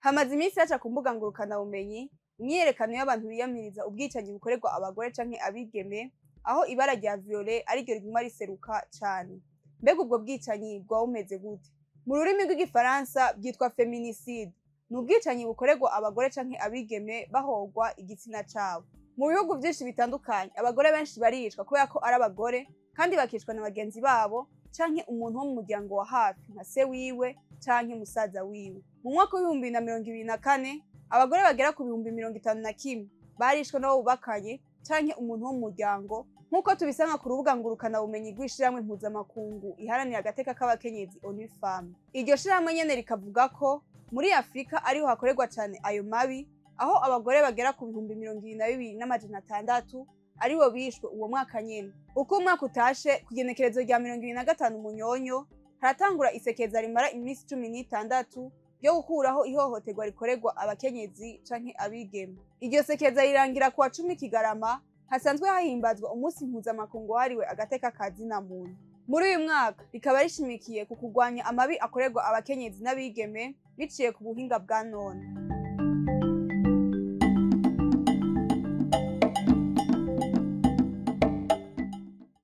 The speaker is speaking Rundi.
Hamaze iminsi haca ku mbuga ngurukanabumenyi imyiyerekano y'abantu biyamiriza ubwicanyi bukorerwa abagore canke abigeme, aho ibara rya violet ariryo riguma riseruka cane. Mbega ubwo bwicanyi bwoba bumeze gute? Mu rurimi rw'igifaransa bwitwa feminicide. Ni ubwicanyi bukorerwa abagore canke abigeme bahogwa igitsina cabo. Mu bihugu vyinshi bitandukanye, abagore benshi baricwa kubera ko ari abagore, kandi bakicwa na bagenzi babo canke umuntu wo mu muryango wa hafi nka se wiwe canke musaza wiwe. Mu mwaka w'2024, abagore bagera ku 51,000 barishwe n'abo bubakanye canke umuntu wo mu muryango, nk'uko tubisanga ku rubuga ngurukanabumenyi rw'ishirahamwe mpuzamakungu iharanira agateka k'abakenyezi, ONU Femmes. Iryo shirahamwe nyene rikavuga ko muri Afurika ariho hakorerwa cane ayo mabi, aho abagore bagera ku 22,600 aribo bishwe uwo mwaka nyene. Uko umwaka utashe, ku igenekerezo rya 25 Munyonyo, haratangura isekeza rimara iminsi 16 ryo gukuraho ihohoterwa rikorerwa abakenyezi canke abigeme. Iryo sekeza rirangira kuwa 10 Kigarama, hasanzwe hahimbazwa umunsi mpuzamakungu wahariwe agateka ka zina muntu. Muri uyu mwaka rikaba rishimikiye ku kurwanya amabi akorerwa abakenyezi n'abigeme biciye ku buhinga bwa none.